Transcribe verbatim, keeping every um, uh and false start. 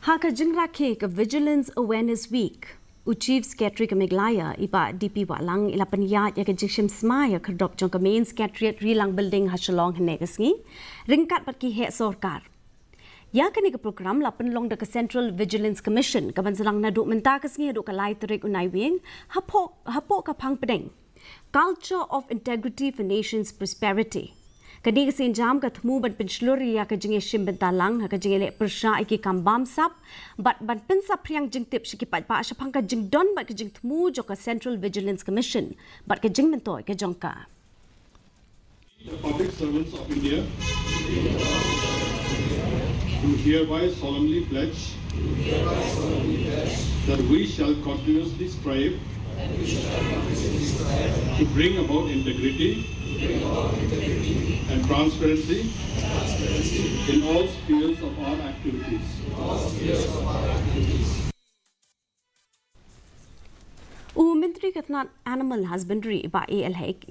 Ha ka jingrakhe ka Vigilance Awareness Week, u Chief Secretary ka Meghalaya, i Bah D P Wahlang, i la pynïaid ïa ka jingshim smai ha khyrdop jong ka Main Secretariat Rilang Building ha Shillong hynne ka sngi, ryngkat bad ki heh sorkar. Ïa kane ka program la pynlong da ka Central Vigilance Commission, ka ban sdang naduh mynta ka sngi haduh ka lai tarik u Naiwieng, hapoh, hapoh ka phang pdeng Culture of Integrity for Nation's Prosperity. Kane ka sienjam ka thmu ban pynshlur ïa ka jingïashim bynta lang ha ka jingïaleh pyrshah ïa ki kam bamsap bad ban pynsaphriang jingtip sha ki paidbah shaphang ka jingdon bad ka jingthmu jong ka Central Vigilance Commission bad ka jingmyntoi ka jong ka. The public servants of India do hereby solemnly pledge that we shall continuously strive to bring about integrity and transparency in all spheres of our activities. U Myntri ka tnad Animal Husbandry, Bah A L Hek,